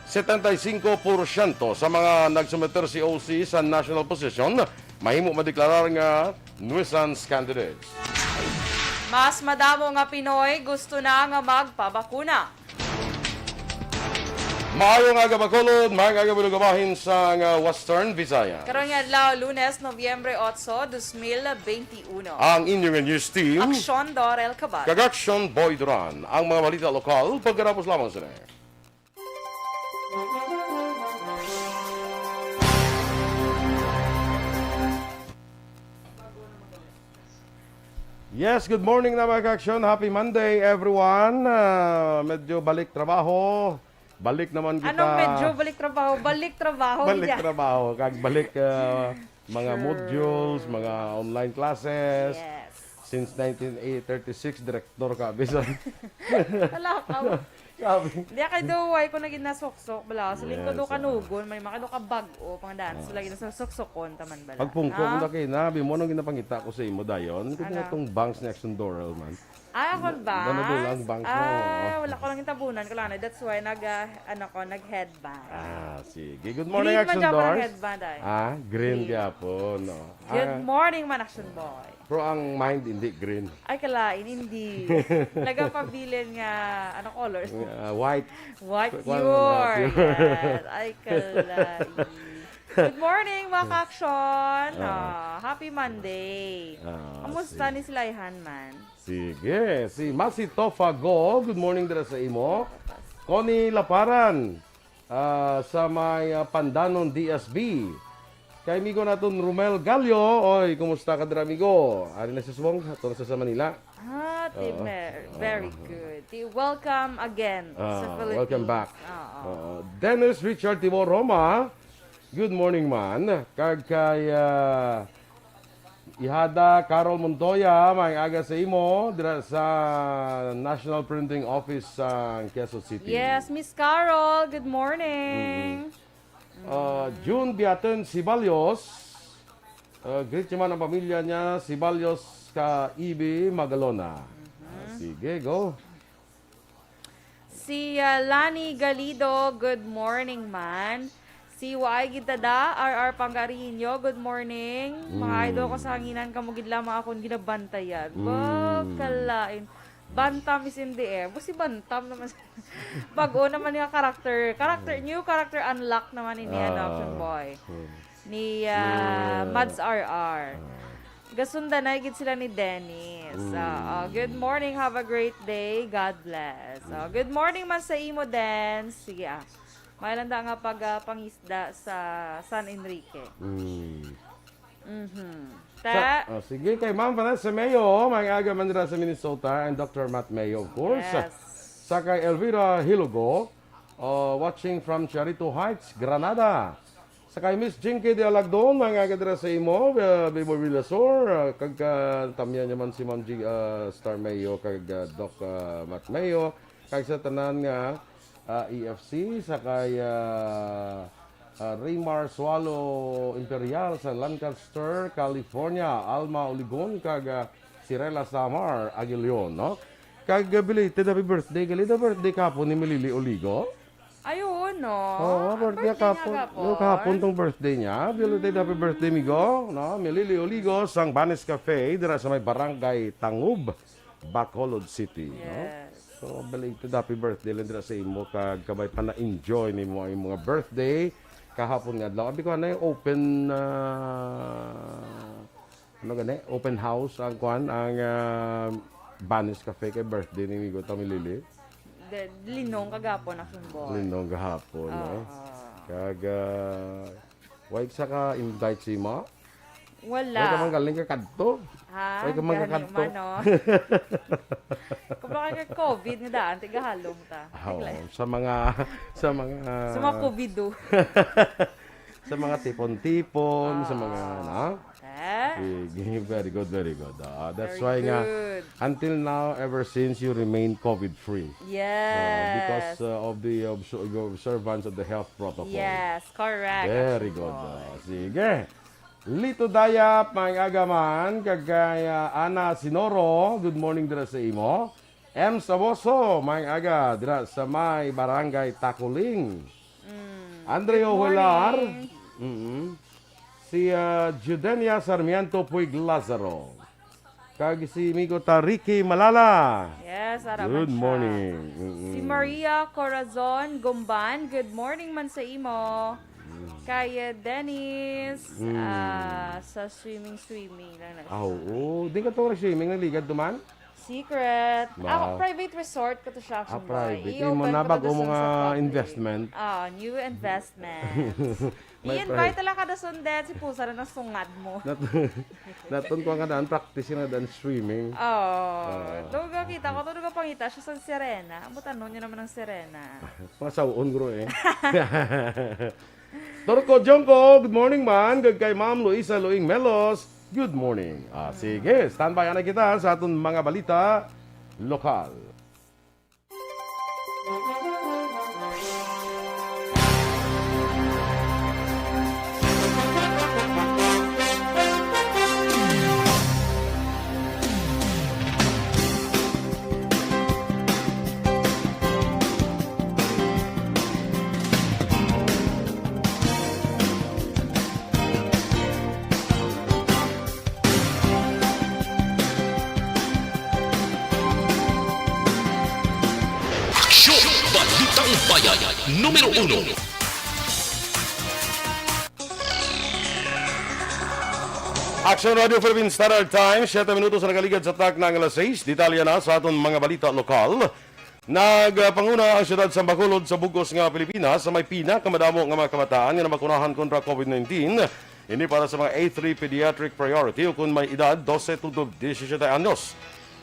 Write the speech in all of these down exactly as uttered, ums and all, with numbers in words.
Setenta y cinco porsyento sa mga nagsumeter C O C sa national position mahimo madeklarar nga nuisance candidates. Mas madamo nga Pinoy gusto na nga magpabakuna. Maayo nga aga, Bacolod, maayo nga aga, Bulog, bahin sa nga Western Visayas. Karon nga adlaw, Lunes, Nobyembre otso, dos mil benti uno. Ang inyong news team, Aksyon Dorel Cabal. Kag Aksyon Boy Duran. Ang mga balita lokal, pagkatapos lamang sila. Yes, good morning na, mga ka-aksyon. Happy Monday, everyone. Ah, medyo balik trabaho. Balik naman kita. Anong medyo balik trabaho? Balik trabaho, Balik iya. trabaho. Kag balik, ah, mga Sure. modules, mga online classes. Yes. Since nineteen thirty-six, direktor ka, bisan. Wala ka. Grabe. Di kay do, why ko naging nasuksok, bala. Sa lingkod Yes, do ah. kanugon, may mga do ka bag-o, pang dance, Ah. lagi na sa suksokon, taman bala. Pagpungko Ah. mo na kayo na, bi mo nang ginapangita ko sa imo dayon. Kung Ano? itong bangs ni Action Doral, man. Ah, akon Ano, ano, bangs? ang bangs mo? Ah, wala ko lang yung tabunan ko lang. That's why nag, ah, ano ko, nag-headband. Ah, sige. Good morning, Green man Action gyapon ang Doors. headband, ay. Ah, green Green. gyapon, no? Good Ah, morning man, Action Boy. Pero ang mind, hindi green. Ay, kalain, hindi. Nagapabilin nga, ano, colors? Ah, white. White Kuwan, pure. ah, pure. Yes. Ay, kalain. Good morning, mga ka-action. Ah. Ah, happy Monday. Ah, Kamusta sige. ni Silayhan man? Sige, si Masi Tofago, good morning dira sa imo. Connie Laparan, ah, sa may, ah, Pandanon D S B. Kay amigo naton Romel Gallo, oy, kumusta ka dira, amigo? Ari na si Subong, ato na sa, sa Manila. Ah, ti Oo. mer-, very Oo. good. Ti welcome again sa Ah, Philippines. welcome back. Oo. Oo. Dennis Richard Timo Roma, good morning, man. Kag kay, ah, Ihada Carol Montoya, may aga sa imo dira sa National Printing Office sa Quezon City. Yes, Miss Carol, good morning. Mm-mm. Ah, June Biaten Sibalyos, ah, greet niya man ang pamilya niya, Sibalyos ka Ibi Magalona. Mhm. Ah, sige, go. Si, ah, Lani Galido, good morning, man. Si Waay Gid Tada, R R Pangariño, good morning. Mga Mm. idol ko sa hanginan, kamo gid lamang akon ginabantayan. Ba, Mm. kalain. Bantam is in the air. Bu, si Bantam naman. Bag-o naman nga character. Character, Mm. new character unlock naman ini, ano, Ah. Action Boy. Mm. Ni, ah, Ni, ah, Mads R R. ah. Gasundanay gid sila ni Dennis. Mm. Oo. Good morning, have a great day. God bless. Oh, Mm. good morning man sa imo, Dens. Sige, ah. May landa nga pag, ah, pangisda sa San Enrique. Mm. Mhm. Sa, Ta- oh, sige, kay Ma'am Vanessa Mayo, may aga man dira sa Minnesota, and Doctor Matt Mayo, of course. Yes. Sa kay Elvira Hilugo, oh, watching from Charito Heights, Granada. Sa kay Miss Jinky de Alagdon, may aga dira sa imo, uh, Bibo Villasor, uh, kag, uh, tamyan niya man si Ma'am G-, uh, Star Mayo, kag, uh, Doc, uh, Matt Mayo, kag sa tanan nga, uh, E F C, sa kay, uh, uh, Raymar Swallow Imperial sa Lancaster, California, Alma Oligon, kag, uh, Sirela Samar Aguilion, no? Kag, uh, belated happy birthday, gali na birthday kapon ni Milili Oligo. Ay, oo, no? Oo, Ang birthday birthday niya kahapon. Kahapon. Yung kahapon tong birthday niya. Belated happy Mm. birthday, migo. No? Milili Oligo, sang Banis Cafe, dira sa may Barangay Tangub, Bacolod City. No? Yes. So, belated happy birthday lang dira sa imo. Kag kabay pa na-enjoy nimo ang imong mga birthday kahapon nga adlaw. Abi ko, ano yung open, ah, Ano gani? Open house ang kwan, ang, ah, Banis Cafe kay birthday ni Migo Tommy Lily. De, linong kagapon, Action Boy. Linong gahapon, no? Oo. Kag, ah, why sa ka invite si mo? Wala. Why ka man galing ka kadto? Ha? Why ka man Gani kadto? Man, no? Kumbaga ka covid nga daan, tigahalong ta. Oo, Tigla- sa mga, sa mga Sa mga covido. Sa mga tipon-tipon, sa mga, Ah. na? Eh? Sige, very good, very good. Ah, that's Very why nga, good. until now, ever since, you remain covid-free. Yes. Ah, because, uh, of the obs-, observance of the health protocol. Yes, correct, Very Action good. Boy. Ah, sige. Lito Dayap, may agaman, kag kay, ah, Ana Sinoro, good morning dira sa imo. M Saboso, may aga dira sa may Barangay Takuling. Mm. Andreo Good morning. Hular. Mm-mm. Si, ah, Judenia Sarmiento Puig Lazaro. Kag si Migo ta Ricky Malala. Yes, ara man Good siya. Morning. Mm-mm. Si Maria Corazon Gumban, good morning man sa imo. Mm. Kay, uh, Dennis, Mm. ah, sa swimming, swimming lang na Ah, siya. Oo. Di ka to swimming, naligad duman? Secret. Ba? Ah, private resort ko to siya, Ah, actually. Private. I-open Imo na ko to bago sa mga sa public. Investment. Ah, new investment. May I-invite pri- lang ka na sundet, si Pusa na nasungad mo. Nat-, natun ko nga daan, practice na daan swimming. Oo. Oo. Doon ka kita ko, doon ka pangita siya sa sirena. Ang butanon niya naman ang sirena. Mga sauon, bro, eh. Turco Jongko, good morning, man. Good kay Ma'am Luisa Luing Melos. Good morning. Ah, sige, standby na kita sa aton mga balita lokal. Aksyon! Balitang Bayan, numero uno. Aksyon Radio Philippine Standard Time, siyete minutos na nakaligad sa takna nga alas sais. Detalye na sa aton mga balita lokal. Nagpanguna ang siyudad sa Bacolod sa bug-os nga Pilipinas sa may pinakamadamo nga mga kabataan nga nabakunahan kontra COVID nineteen. Ini para sa mga A three pediatric priority o kung may edad dose tubtob disisyete anyos.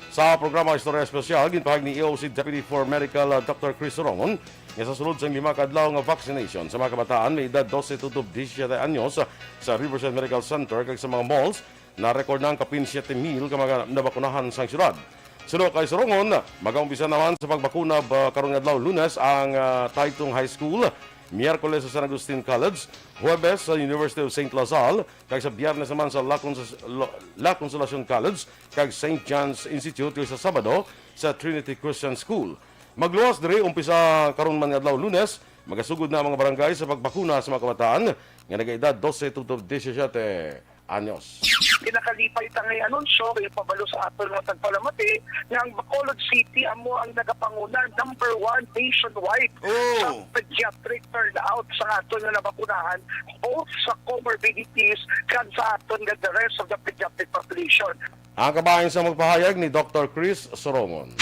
Sa programa Istorya Espesyal, ginpahayag ni E O C Deputy four Medical, uh, Doctor Chris Sorongon nga sa sulod sang lima ka adlaw nga vaccination sa mga kabataan may edad dose tubtob disisyete anyos sa Riverside Medical Center kag sa mga malls, na-record na ang kapin siyete mil ka mga nabakunahan sang syudad. Suno kay Sorongon, mag-aumpisa naman sa pagbakuna ba karon nga adlaw, Lunes, ang, ah, Taytong High School, Miyerkules sa San Agustin College, Huwebes sa University of Saint La Salle, kag sa Biyernes naman sa La Cons-, Lo-, La Consolacion College kag Saint John's Institute, kag sa Sabado sa Trinity Christian School. Magluwas diri, umpisa karon man nga adlaw, Lunes, magasugod na ang mga barangay sa pagbakuna sa mga kabataan nga nagaedad dose tubtob disisyete anyos. Pinakalipay ta nga anunsyo kay pabalo sa aton mga tagpalamati nga ang Bacolod City amo ang nagapanguna, number one nationwide, Oh. sa pediatric turnout sa aton nga nabakunahan, both sa comorbidities kag sa aton nga the rest of the pediatric population. Ang kabahin sa magpahayag ni Doctor Chris Sorongon.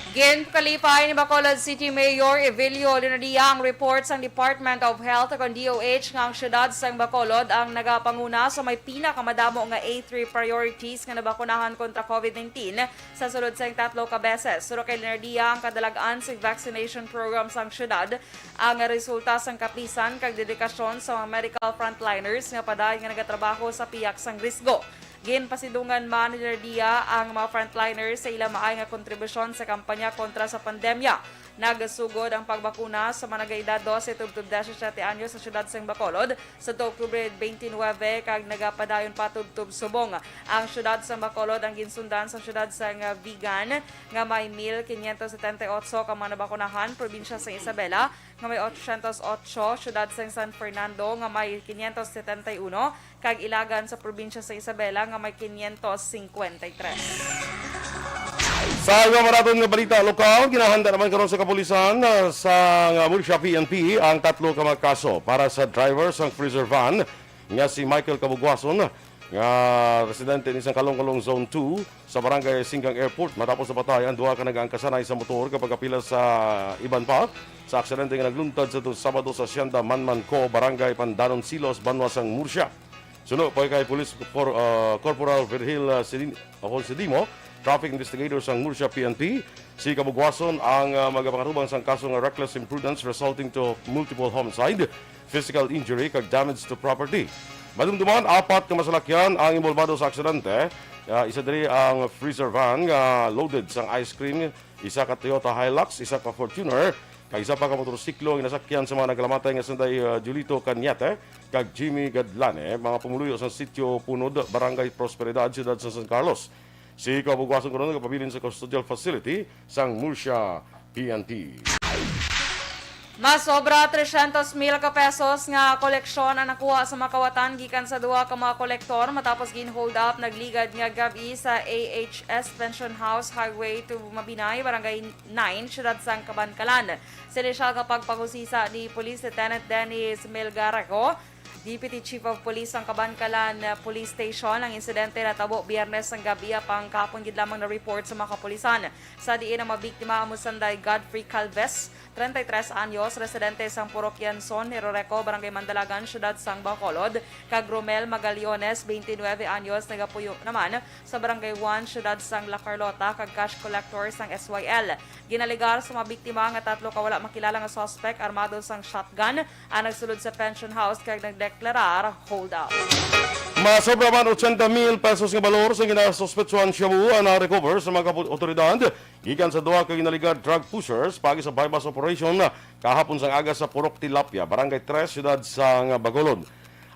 Ginkalipay ni Bacolod City Mayor Evelio Leonadia ang report sang Department of Health o kon D O H nga ang siyudad sang Bacolod ang nagapanguna sa may pinakamadamo nga A three priorities nga nabakunahan kontra COVID nineteen sa sulod sang tatlo ka beses. Suno kay Leonadia, ang kadalag-an sa vaccination program sang siyudad ang resulta sang kapisan kag dedikasyon sa mga medical frontliners nga padayon nga nagatrabaho sa pihak sang risgo. Ginpasidungan man ni Leonadia ang mga frontliners sa ila maay nga kontribusyon sa kampanya kontra sa pandemya. Nagasugod ang pagbakuna sa mga nagaedad dose tubtob disisyete anyos sa siyudad sang Bacolod sadto Oktubre twenty-nine kag nagapadayon pa tubtob subong. Ang siyudad sang Bacolod ang ginsundan sang siyudad sang Vigan nga may mil quinientos setenta y ocho ka mga nabakunahan, probinsya sang Isabela nga may ochocientos ocho, siyudad sang San Fernando nga may quinientos setenta y uno, kag Ilagan sa probinsya sa Isabela nga may quinientos cincuenta y tres. Sa iba pa naton nga balita lokal, ginahanda naman karon sa kapulisan, ah, sa, nga Murcia P N P ang tatlo ka mga kaso para sa driver sang freezer van nga si Michael Kabugwason, nga residente ni sang Kalong-Kalong Zone two sa Barangay Singgang Airport, matapos napatay ang duha ka nagaangkasanay sa motor kag pagkapila sa iban pa sa aksidente nga nagluntad sa Sabado sa Hacienda Manman Co, Barangay Pandanon Silos, banwa sang Murcia. Suno pa kay Police Cor-, ah, Corporal Virgil, ah, Sidin-, Afonso Dimo, traffic investigator sang Murcia P N P, si Kabugwason ang, ah, magapangatubang sang kaso nga reckless imprudence resulting to multiple homicide, physical injury, kag damage to property. Madumduman, apat ka masalakyan ang involbado sa aksidente. Ah, isa diri ang freezer van nga loaded sang ice cream, isa ka Toyota Hilux, isa ka Fortuner, kag isa pa ka motorsiklo nga nasakyan sa mga nagkalamatay nga sanday, ah, Julito Cañete kag Jimmy Gadlane, mga pumuluyo sa Sitio Punod, Barangay Prosperidad, Siyudad sa San Carlos. Si Kabugason kuno nagapabilin sa custodial facility sang Murcia P N P. Mas sobra trescientos mil ka pesos nga koleksyon ang nakuha sa mga kawatan gikan sa duha ka mga kolektor matapos gin-hold up nagligad nga gab-i sa A H S Pension House, Highway two Mabinay, Barangay nine, siyudad sang Kabankalan. Sa inisyal nga pagpangusisa ni Police Lieutenant Dennis Melgarejo, Deputy Chief of Police sang Kabankalan Police Station, ang insidente natabo Biyernes sang gab-i, apang kahapon gid lamang na-report sa mga kapulisan. Sa diin ang mabiktima amo sanday Godfrey Calves, treinta y tres anyos, residente sang Purok Yanson, Hiroreco, Barangay Mandalagan, Siyudad sang Bacolod, kag Romel Magaliones, twenty-nine anyos, nagapuyo naman sa Barangay one, Siyudad sang La Carlota, kag cash collector sang S Y L. Ginalegar sa mga biktima nga tatlo ka wala makilala nga suspek armado sang shotgun ang nagsulod sa pension house kag nagdeklarar hold up. Masobra man ochenta mil pesos nga balor sang ginasuspetsuhan shabu ang na-recover sa mga kapu-, otoridad gikan sa duha ka ginalegar drug pushers paagi sa buy-bust operation kahapon sang aga sa Purok Tilapia, Barangay tres, siyudad sang Bacolod.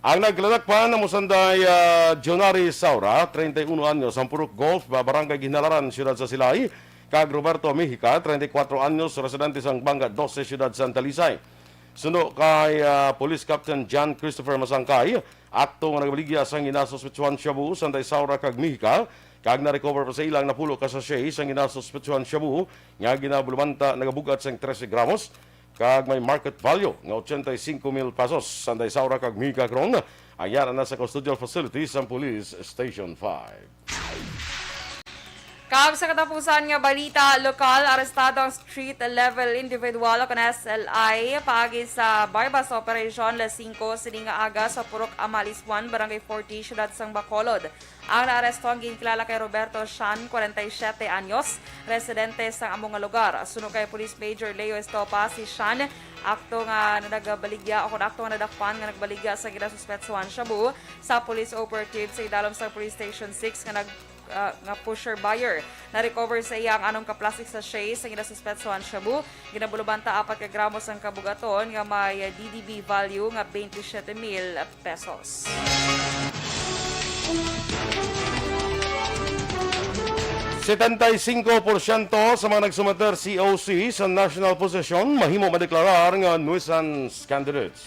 Ang nagladakpan amo sanday, ah, Jonari Saura, treinta y uno anyos, ang Purok Golf, ba-, Barangay Ginhalaran, siyudad sa Silay, kag Roberto Mijica, treinta y cuatro anyos, residente sang Banga doce, siyudad sa Talisay. Suno kay, ah, Police Captain John Christopher Masangkay, akto nga nagabaligya sang ginasuspetsuhan shabu sanday Saura kag Mijica, kag na-recover pa sa ila ang napulo ka sachet sang ginasuspetsuhan shabu nga ginabulumanta nagabug-at sang trese gramos kag may market value nga ochenta y cinco mil pesos. Sanday Saura kag Mijica karon, ang yara na sa custodial facility sang Police Station five. Kag sa katapusan nga balita lokal, arestado ang street level individual o kon S L I paagi sa buy-bust operation alas singko sini nga aga sa Purok Amalis one, Barangay forty, Siyudad sang Bacolod. Ang naaresto ang ginkilala kay Roberto Shan, kwarenta y siyete anyos, residente sang amo nga lugar. Suno kay Police Major Leo Estopa, si Shan akto nga nagbaligya o kon akto nga nadakpan nga nagbaligya sa ginasuspetsuhan shabu sa police operative sa idalom sa Police Station six nga nag-, ah, nga pusher buyer. Na-recover sa iya ang anom ka plastic sachet sa ginasuspetsuhan shabu. Ginabulubanta apat ka gramo sang kabugaton nga may D D B value nga twenty-seven mil pesos. Setenta y cinco porsyento sa mga nagsumeter C O C sa national position mahimo madeklarar nga nuisance candidates.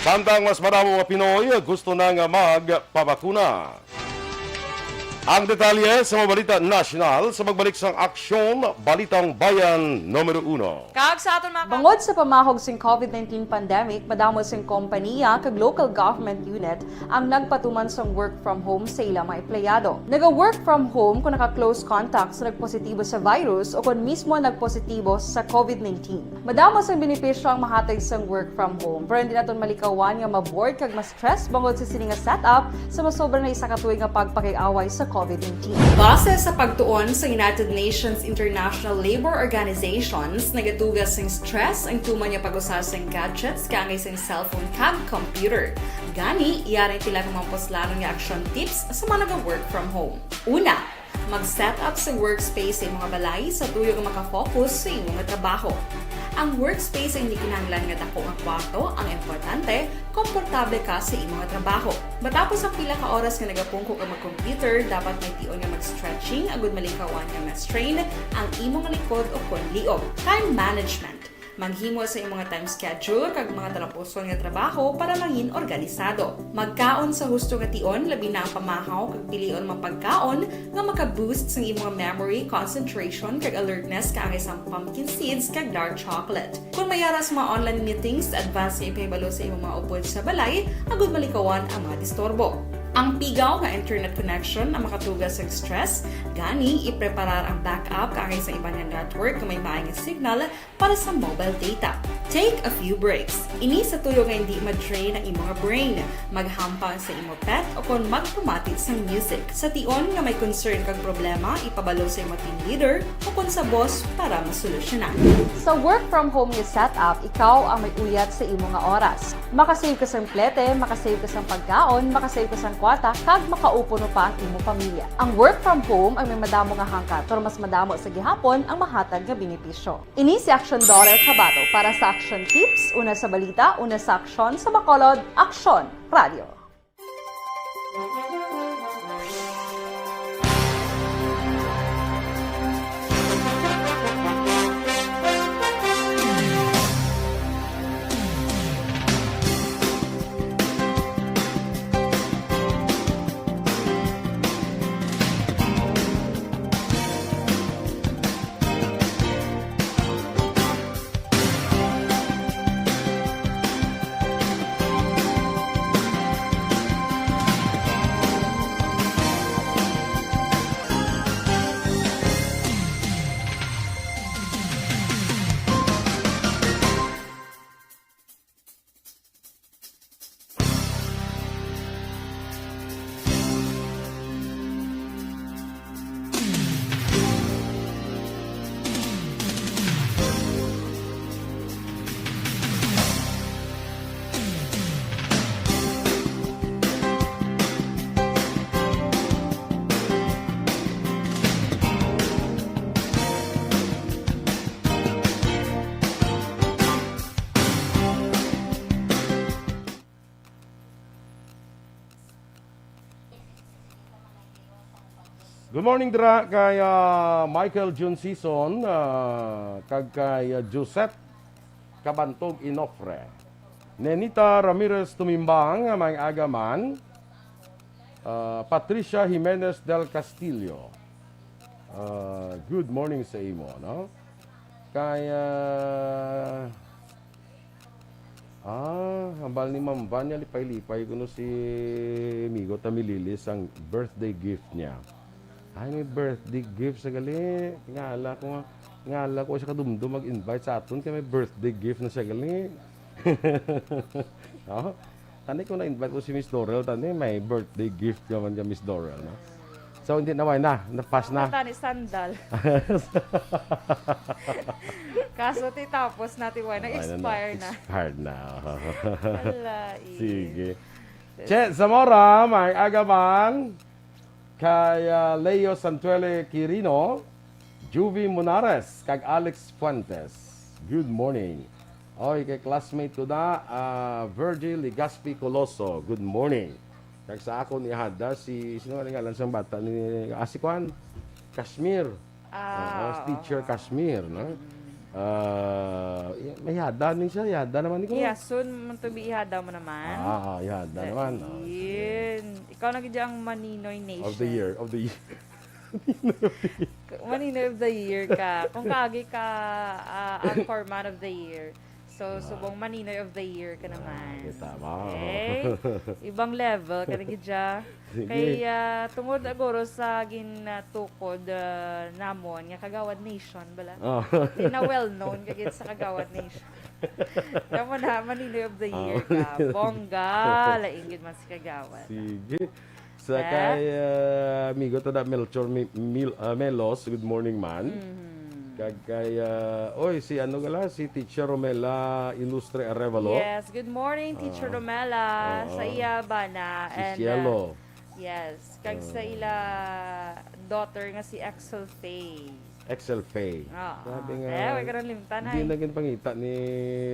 Samtang mas madamo nga Pinoy gusto na nga magpabakuna. Ang detalye sa mga balita nasyonal sa pagbalik sang Aksyon Balitang Bayan numero uno. Kag sa aton mga Bangod sa pamahog sing covid nineteen pandemic, madamo sing kompaniya kag local government unit ang nagpatuman sang work from home sa ila mga empleyado. Naga-work from home kung naka-close contact sa nagpositibo sa virus o kon mismo nagpositibo sa covid nineteen. Madamo sang benepisyo ang mahatag sang work from home, pero hindi naton malikawan nga ma-bored kag ma-stress bangod sa sini nga setup sa masobra na isa ka tuig nga pagpakig-away sa covid nineteen. Base sa pagtuon sa United Nations International Labour Organizations, nagatuga sing stress ang tuman nga pag-usa sing gadgets kaangay sing cellphone kag computer. Gani, yari ang pila ka mga puslanon nga action tips sa mga naga-work from home. Una, mag-set up sa workspace sa imo nga balay sa tuyo nga makafocus sa imo nga trabaho. Ang workspace ay hindi kinahanglan nga dako nga kwarto, ang importante, komportable ka sa imo nga trabaho. Matapos ang pila ka oras nga nagapungko ka mag-computer, dapat may tion nga mag-stretching agud malikawan nga ma-strain ang imo nga likod o kon liog. Time management. Maghimo sa imo nga time schedule kag mga talapuson nga trabaho para mangin organisado. Magkaon sa husto nga tion, labi na ang pamahaw kag pilion mga pagkaon nga maka-boost sang imo nga memory, concentration, kag alertness kaangay sang pumpkin seeds kag dark chocolate. Kon may ara sa mga online meetings, advance nga ipahibalo sa imo mga upod sa balay agud malikawan ang mga disturbo. Ang pigaw nga internet connection ang makatuga sa stress, gani ipreparar ang backup kaangay sa iban nga network nga may maay nga signal para sa mobile data. Take a few breaks. Ini sa tuyo nga hindi ma-drain ang imo nga brain. Maghampang sa imo pet o kon magpamati sang music. Sa tion nga may concern kag problema, ipabalo sa imo team leader o kon sa boss para masolusyonan. Sa work from home nga setup, ikaw ang may uyat sa imo nga oras. Makasave ka sang plete, makasave ka sang pagkaon, makasave ka sang kwarta, kag makaupo no pa ang imo pamilya. Ang work from home ang may madamo nga hangkat, pero mas madamo sa gihapon ang mahatag nga benepisyo. Ini si Action Daughter Kabato para sa Action Tips, una sa balita, una sa aksyon, sa Bacolod, Aksyon Radio. Good morning dira kay, ah, Michael Jun Sison, ah, kag kay, ah, Josette Kabantog Inofre. Nenita Ramirez Tumimbang, ah, may aga man. Ah, Patricia Jimenez del Castillo. Ah, good morning sa imo, no? Kay, ah, ah, hambal ni Ma'am Vanya, lipay-lipay kuno si amigo ta Mililis ang birthday gift niya. Ay, may birthday gift sa gali. Ngala ko nga, ngala ko siya kadumdum mag-invite sa aton kay may birthday gift na siya gali. Oh? Tani ko na-invite ko si Miss Dorel, tani may birthday gift naman ka Miss Dorel, no? So, hindi na, why na? Napas na. Tani sandal. Kaso ti tapos na ti wala, Ay, na, na. Expire na. Expired na. Wala, eh. Sige. Che Zamora, may aga man. Kay, ah, Leo Santuele Quirino, Juvie Monares, kag Alex Fuentes. Good morning. Oy, kay classmate ko na, ah, Virgil Legaspi Coloso. Good morning. Kag sa akon ihada si, sino nga ngalan sang bata ni, ah, si Kwan? Kashmir. Ah, Oo, si Teacher oo. Kashmir, no? Mm. Ah, i-, may ihada ni siya, ihada naman ni ko. Iya, soon man to be ihada mo naman. Ah, ah, ihada Sa naman. Oh, sige. Iyon. Ikaw na gid ang Maninoy Nation. Of the year, of the year. Maninoy of the year ka. Kung kaagi ka, ah, Anchorman of the Year. So, Ah. subong Maninoy of the Year ka Ah, naman. kita mo. Okay? Ibang level ka na gid siya. Sige. Kay, ah, tungod, ah, guro sa gin, ah, tukod, ah, namon nga Kagawad Nation, bala. Oh. Di na well known ka gid sa Kagawad Nation. Kamo na, Maninoy of the Year Oh. ka. Bongga, lain gid man si Kagawad. Sige. Sa Eh? kay, ah, amigo ta da Melchor Mi-, Mil-, ah, Melos, good morning man. Mhm. Kag kay, ah, oy, si ano gala, si Teacher Romela Ilustre Arevalo. Yes, good morning, Teacher Ah. Romela. Oo. Sa iya bana. Si And, ah, Cielo. yes, kag sa Ah. ila daughter nga si Axel Faye. Axel Faye. Oo. Grabe nga, Eh, wag ka nang limtan, hindi ay. na ginpangita ni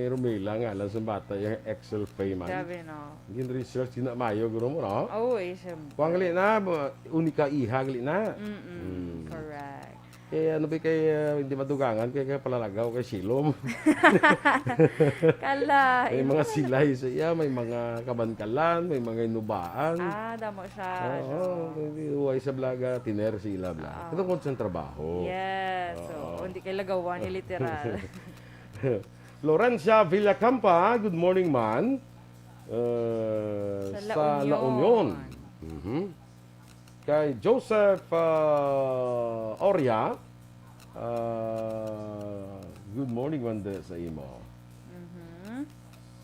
Romela nga alam sa bata yung Axel Faye man. Grabe, no? Gin-research, di na mayo, guro mo, no? Oo, eh, syempre. Kuwan gali na, ba, unika iha gali na. Mm-mm, Mm. correct. Kaya ano ba kay, ah, hindi madugangan, kay, kay palalagaw, kay silom. Kala, May mga silay sa iya, may mga kabankalan, may mga inubaan. Ah, damo siya, Oo, no? Hindi, huway sa blaga, tiner sila bla. Oo. Ito kung sa trabaho. Yes, Oo. so, hindi kay lagawan, yung literal. Florencia Villacampa, good morning, man. Uh, Sa La sa La Union. Union. Mhm. Kay Joseph, uh, Oria, uh, good morning, man, sa imo. Mhm.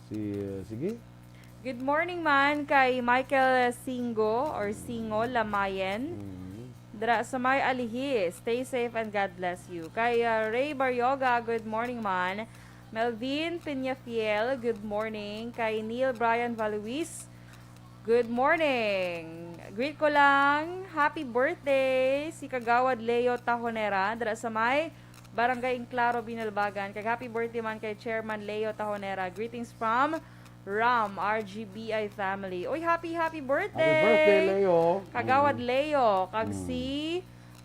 Si, uh, sige. Good morning man kay Michael Singo or Singo Lamayen. Mhm. Dra sa may Alihi, stay safe and God bless you. Kay, uh, Ray Baryoga, good morning man. Melvin Peñafiel, good morning. Kay Neil Brian Valuis, good morning. Greet ko lang, happy birthday, si Kagawad Leo Tahonera, dra sa may Barangay Enclaro, Binalbagan. Kag happy birthday man kay Chairman Leo Tahonera. Greetings from Ram, R G B I family. Uy, happy, happy birthday! Happy birthday, Leo. Kagawad Mm. Leo, kag Mm. si,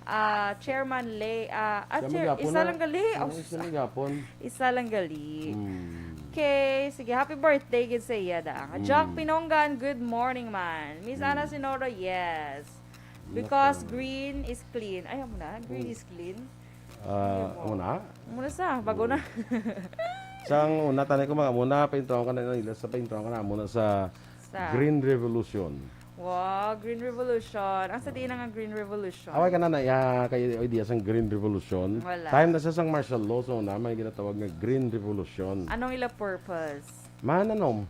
ah, Chairman Le-, ah, ah, Siya Chair-, magyapon isa na. lang gali. Oo, Oh, isa lang gyapon. isa lang gali. Mm. Okay, sige, happy birthday gid sa iya da. Mm. Jack Pinonggan, good morning man. Miss Ana Mm. Sinoro, yes. Because Nako. green is clean. Ay, amo na, green Mm. is clean. Ah, Ano mo? Muna? Muna sa, bago na. Sang una, tanay ko mga muna, paintroan ka na nila sa paintroan ka na muna sa Sa Green Revolution. Wow, Green Revolution. Ang sa diin na nga Green Revolution? Away ka na na, ya, kay idea sang Green Revolution. Wala. Time na sa sang martial law, so na, may ginatawag nga Green Revolution. Anong ila purpose? Mananom.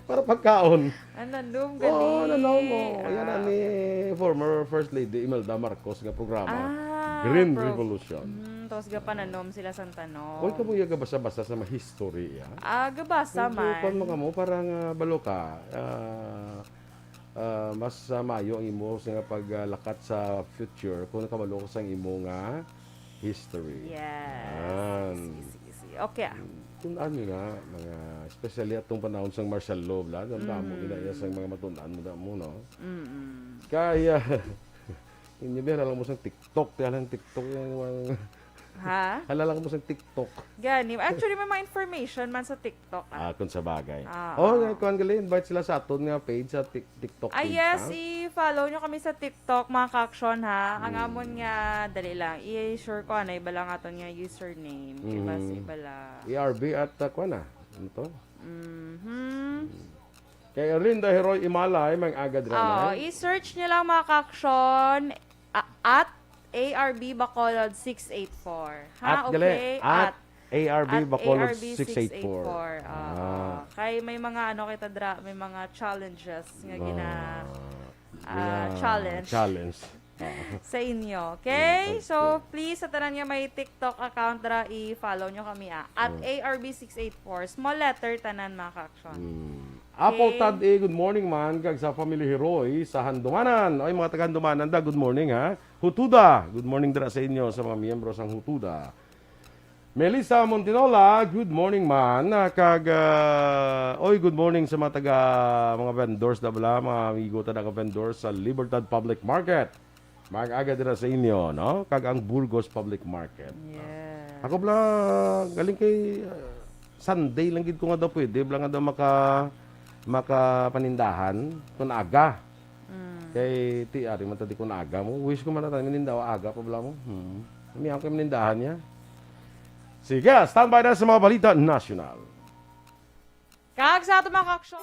Para pagkaon. Ah, nanom, Oo, gali. nanom mo. Yan Ah, ang ni okay. former First Lady Imelda Marcos nga programa, Ah, Green prof-, Revolution. mm, tapos gapananom sila sang tanom. Huwag ka mo yung gabasa-basa sa mga history, ya. Ah, gabasa Medyo man. kwan mo ka mo, parang, ah, balo ka. Ah, ah, mas, ah, mayo ang imo sa nga paglakat sa future kung nakabalo ka sa imo nga history. Yes. Yan. Sige, sige, sige. Okay, ah. Tun-an nyo na, mga, especially atong panahon sang martial law, bla, ang damo Mm. ginaya sang mga matun-an mo na mo, no? Mm-mm. Kaya, Inyo ba, hala lang mo sa TikTok, kaya lang TikTok, yan, yung mga Ha? Hala lang mo sa TikTok. Gani. Actually, may mga information man sa TikTok, ah. Ah, kung sa bagay. Ah, Oh, ah. Kuan gali, invite sila sa aton nga page sa Tik-, TikTok Ah, page, yes, ha? I-follow nyo kami sa TikTok, mga ka-action, ha. Ang Hmm. amon nga, dali lang, i-sure ko, ano, iba lang aton nga username. Kay mas Hmm. iba lang. E R B at, ah, kuan na. Ano to? Mhm. Kay Erlinda Heroy Imalay, may aga dira, Oo, nay. I-search nyo lang, mga ka-action, a-, at A R B Bacolod six eight four. Ha? At gali, Okay? at At, A R B at Bacolod A R B six eight four. six eight four. Oo. Ah. Kay may mga ano kita dira, may mga challenges nga gina-, Ah, ah, gina-, challenge. challenge. Oo. Sa inyo. Okay? Mm, okay. So, please, sa tanan nga may TikTok account dira, i-follow nyo kami, ah. At Mm. A R B six eight four. Small letter, tanan, mga ka-action. Mm. Apple Okay. Tad A, good morning man, kag sa family Heroy sa Handumanan. Oy, mga taga Handumanan da, good morning, ha. Hutuda, good morning dira sa inyo, sa mga miyembro sang Hutuda. Melissa Montinola, good morning man. Ah, kag, ah, oy, good morning sa mga taga, mga vendors da bala, mga amigo ta nga vendors sa Libertad Public Market. Mag-aga dira sa inyo, no? Kag ang Burgos Public Market. Yes. Ako bala, galing kay, ah, Sunday lang gid ko nga daw pwede, bala nga daw maka-, makapanindahan kun aga. Mm. Kay ti ari man ta di kun aga mo. Wish ko man na tayo manindaw aga pa bala mo. Hmm. Kami ang kami nindahan niya. Sige, standby na sa mga balita nasyonal. Kag sa ato mga ka-action.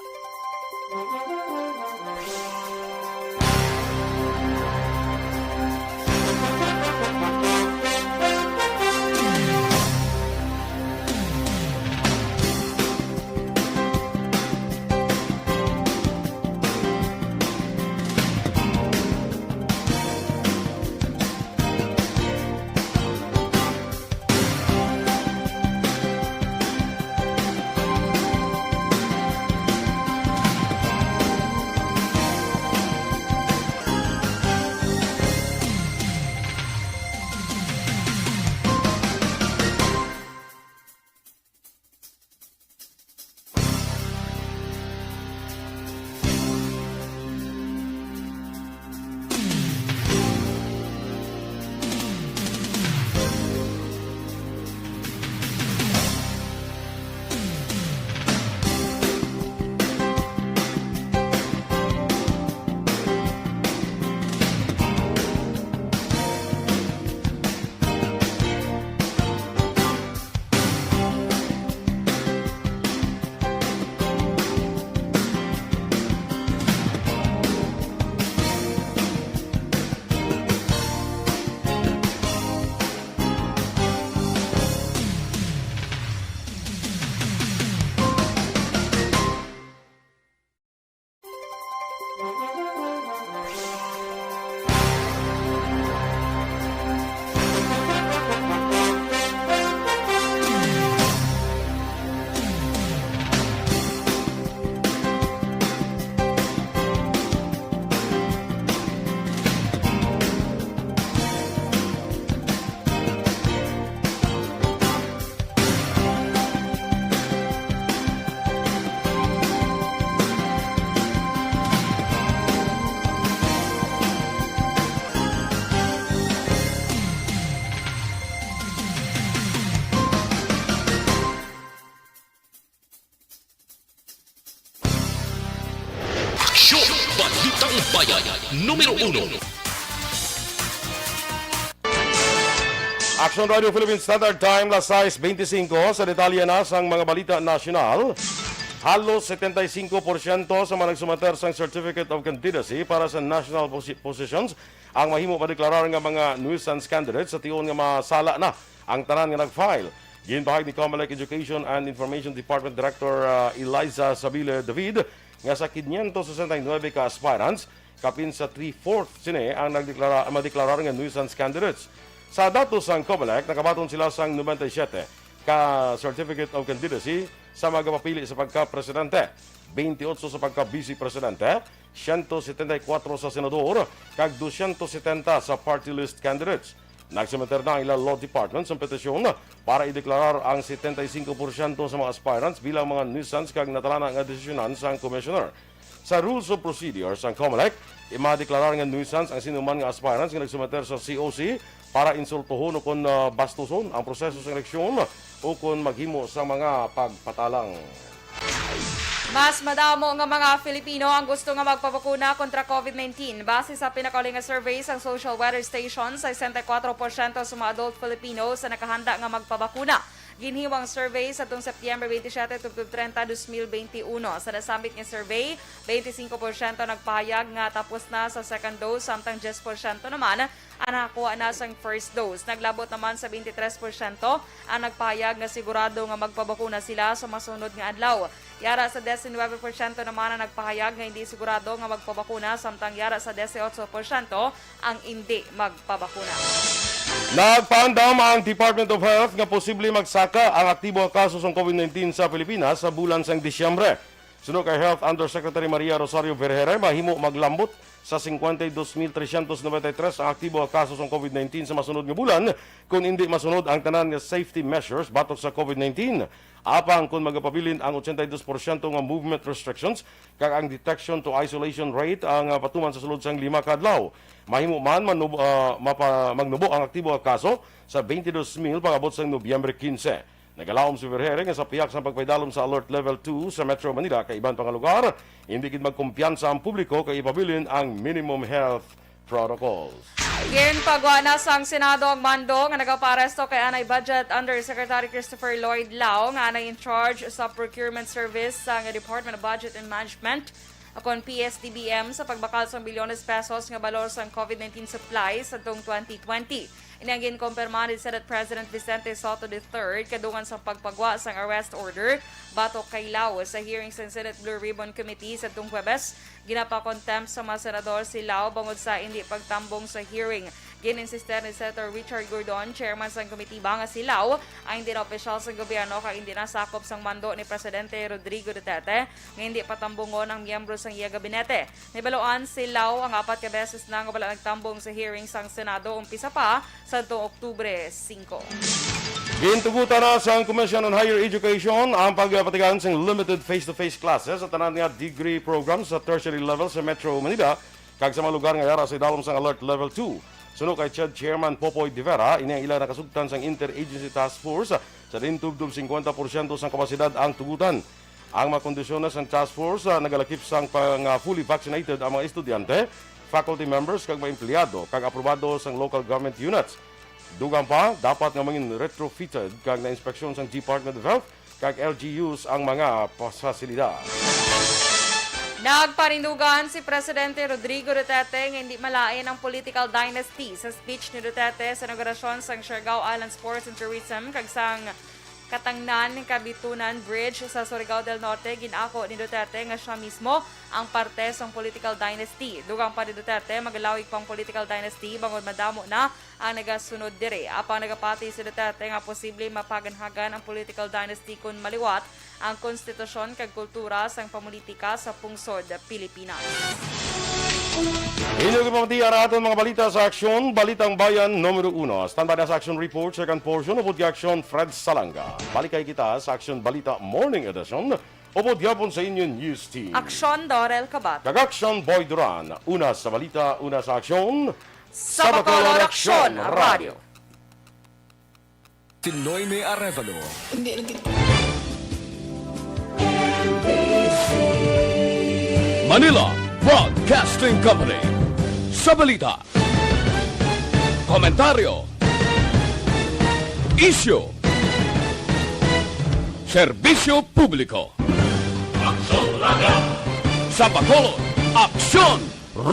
Aksyon! Balitang Bayan, numero uno. Action Radio Philippine Standard Time, las sais beintisinco. Sa detalye na sang mga balita nasyonal, halos setenta y cinco porsyento sa mga nagsumater sang Certificate of Candidacy para sa national posi-, positions ang mahimo madeklarar nga mga nuisance candidates sa tion nga masala na ang tanan nga nag-file. Ginpahayag ni Comelec Education and Information Department Director, ah, Eliza Sabile David nga sa quinientos sesenta y nuebe ka aspirants, kapin sa three-fourth sini ang nagdeklara-, madeklarar nga nuisance candidates. Sa datos sang Comelec, nakabaton sila sang noventa y siete ka Certificate of Candidacy sa magapapili sa pagka-presidente, twenty-eight sa pagka-vice presidente, siyento setenta y kuwatro sa senador, kag dosyentos setenta sa party list candidates. Nagsumeter na ang ilang law department sang petisyon para ideklarar ang setenta y cinco porsyento sa mga aspirants bilang mga nuisance kag natalana nga desisyonan sang commissioner. Sa Rules of Procedure sang COMELEC, madeklarar nga nuisance ang sinuman nga aspirants nga nagsumeter sa C O C para insultuhon o kon, ah, bastuson ang proseso sa eleksyon o kon maghimo sa mga pagpatalang. Mas madamo nga mga Filipino ang gusto nga magpabakuna kontra covid nineteen. Base sa pinakauli nga survey sang Social Weather Station, sesenta y kuatro porsyento sa mga adult Filipinos ang nakahanda nga magpabakuna. Ginhiwang survey sa tung September twenty-seven tubtob treinta, dos mil benti uno. Sa nasambit nga survey, twenty-five porsyento nagpahayag nga tapos na sa second dose, samtang diyes porsyento naman ang nakakuha na sang first dose. Naglabot naman sa twenty-three porsyento ang nagpahayag nga sigurado nga magpabakuna sila sa masunod nga adlaw. Yara sa diecinuebe porsyento naman ang nagpahayag nga hindi sigurado nga magpabakuna, samtang yara sa dieciocho porsyento ang hindi magpabakuna. Nagpaandam ang Department of Health nga posible magsaka ang aktibo nga kaso sang covid nineteen sa Pilipinas sa bulan sang Disyembre. Suno kay Health Undersecretary Maria Rosario Vergeire, mahimo maglambot sa cincuenta y dos mil trescientos noventa y tres ang aktibo nga kaso sang covid nineteen sa masunod nga bulan, kon indi masunod ang tanan nga safety measures batok sa covid nineteen. Apang kon magapabilin ang ochenta y dos porsyento nga movement restrictions, kag ang detection to isolation rate ang, ah, patuman sa sulod sang lima ka adlaw. Mahimo man manub-, ah, mapa-, magnubo ang aktibo nga kaso sa twenty-two mil pag-abot sang Nobyembre quince. Nagalaom si Vergeire nga sa pihak sang pagpaidalom sa Alert Level two sa Metro Manila kag iban pa nga lugar, hindi gid magkumpiyansa ang publiko kag ipabilin ang minimum health protocols. Ginpagwa na sang Senado ang mando nga nagapaaresto kay anay Budget Undersecretary Christopher Lloyd Lao nga anay in charge sa procurement service sang Department of Budget and Management, kon P S D B M, sa pagbakal sang bilyones pesos nga balor sang covid nineteen supplies sadtong twenty twenty. Ini ang ginkumpirma ni Senate President Vicente Sotto the third kadungan sang pagpagwa sang arrest order batok kay Lao sa hearing sang Senate Blue Ribbon Committee sadtong Huwebes. Ginapakontempt sa mga senador si Lao bangod sa hindi pagtambong sa hearing. Gin-insister ni Senator Richard Gordon, chairman sang komitiba, nga si Lao ang hindi na opisyal sang gobyerno kag hindi na sakop sang mando ni Presidente Rodrigo Duterte nga hindi patambungon ang miyembro sang iya gabinete. Nahibaluan si Lao ang apat ka beses na nga wala nagtambong sa hearing sang Senado umpisa pa sadtong Oktubre singko. Gintugutan na sang Commission on Higher Education ang pagpatigayon sing limited face-to-face classes sa tanan nga degree program sa tertiary level sa Metro Manila kag sa mga lugar nga yara sa idalom sang Alert Level two. Suno kay CHED Chairman Popoy De Vera, ini ang ila nakasugtan sang Interagency Task Force sa dintubdob singkwenta porsyento sang kapasidad ang tugutan. Ang mga kondisyones sang task force, ah, nagalakip sang pang, ah, fully vaccinated ang mga estudyante, faculty members, kag mga empleyado, kag aprobado sang local government units. Dugang pa, dapat nga mangin retrofitted kag na-inspeksyon sang Department of Health kag L G Us ang mga pasilidad. Nagpanindugan si Presidente Rodrigo Duterte nga hindi malain ang political dynasty sa speech ni Duterte sa inaugurasyon sang Siargao Island Sports and Tourism kag sang Katangnan, Kabitunan Bridge sa Surigao del Norte. Gin-ako ni Duterte nga sia mismo ang parte sang political dynasty. Dugang pa ni Duterte, magalawig pa ang political dynasty bangod madamo na ang nagasunod diri. Apang nagapati si Duterte nga posible mapaganhagan ang political dynasty kon maliwat ang konstitusyon kag kultura sang pamulitika sa pungsod Pilipinas. Inyo gipamatian ang aton mga balita sa Aksyon, Balitang Bayan numero uno. Standby na sa Aksyon Report, second portion, upod kay Aksyon Fred Salanga. Balik kay kita sa Aksyon Balita Morning Edition, upod gyapon sa inyo news team. Aksyon Dorel Kabat. Kag Aksyon Boy Duran. Una sa balita, una sa aksyon. Sa Bacolod Aksyon Radio. Si Noemi Arevalo. Hindi lagi. Manila Broadcasting Company. Sa balita, komentaryo, isyu, serbisyo publiko. Aksyon Radio. Sa Bacolod, Aksyon Radio.